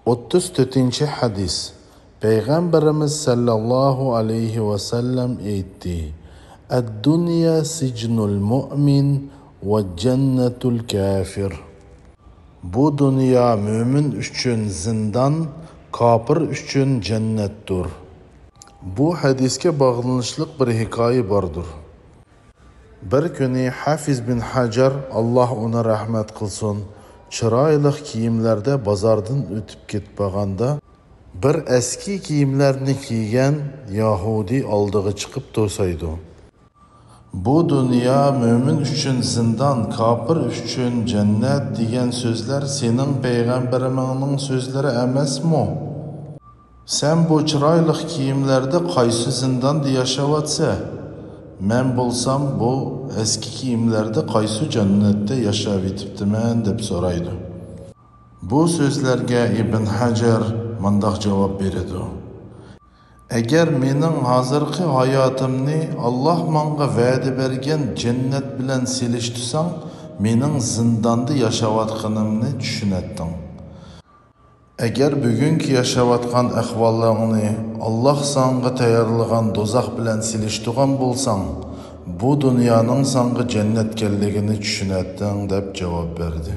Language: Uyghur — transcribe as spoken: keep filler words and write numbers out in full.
ئوتتۇز تۆتىنچى ھەدىس. پەيغەمبىرىمىز سەللەللاھۇ ئەلەيھى ۋەسەللەم ئېيتتى: «ئەددۇنيا سىجنۇل مۇئمىن ۋە جەننەتۇل كافىر.» بۇ دۇنيا مۆمىن ئۈچۈن زىندان، كاپىر ئۈچۈن جەننەتتۇر. بۇ ھەدىسكە باغلىنىشلىق بىر ھېكايە باردۇر. بىر كۈنى ھافىز بىن ھەجەر، ئاللاھ ئۇنى رەھمەت قىلسۇن، چىرايلىق كىيىملەردە بازاردىن ئۆتۈپ كېتىپ بارغاندا، بىر ئەسكى كىيىملەرنى كىيگەن يەھۇدىي ئالدىغا چىقىپ توسايدۇ. «بۇ دۇنيا مۆمىن ئۈچۈن زىندان، كاپىر ئۈچۈن جەننەت دېگەن سۆزلەر سېنىڭ پەيغەمبىرىمنىڭ سۆزلىرى ئەمەسمۇ؟ سەن بۇ چىرايلىق كىيىملەردە قايسى زىنداندا ياشاۋاتسە؟ مەن بولسام بۇ ئەسكى كىيىملەردە قايسى جەننەتتە ياشاۋېتىپتىمەن؟» دەپ سورايدۇ. بۇ سۆزلەرگە ئىبن ھەجەر مۇنداق جاۋاب بېرىدۇ: «ئەگەر مېنىڭ ھازىرقى ھاياتىمنى ئاللاھ ماڭا ۋەدە بەرگەن جەننەت بىلەن سېلىشتۇرساڭ، مېنىڭ زىنداندا ياشاۋاتقىنىمنى چۈشىنەتتىڭ. ئەگەر بۈگۈنكى ياشاۋاتقان ئەھۋالىڭنى ئاللاھ ساڭا تەييارلىغان دوزاخ بىلەن سېلىشتۇرغان بولساڭ، بۇ دۇنيانىڭ ساڭا جەننەتكەنلىكىنى چۈشىنەتتىڭ» دەپ جاۋاب بەردى.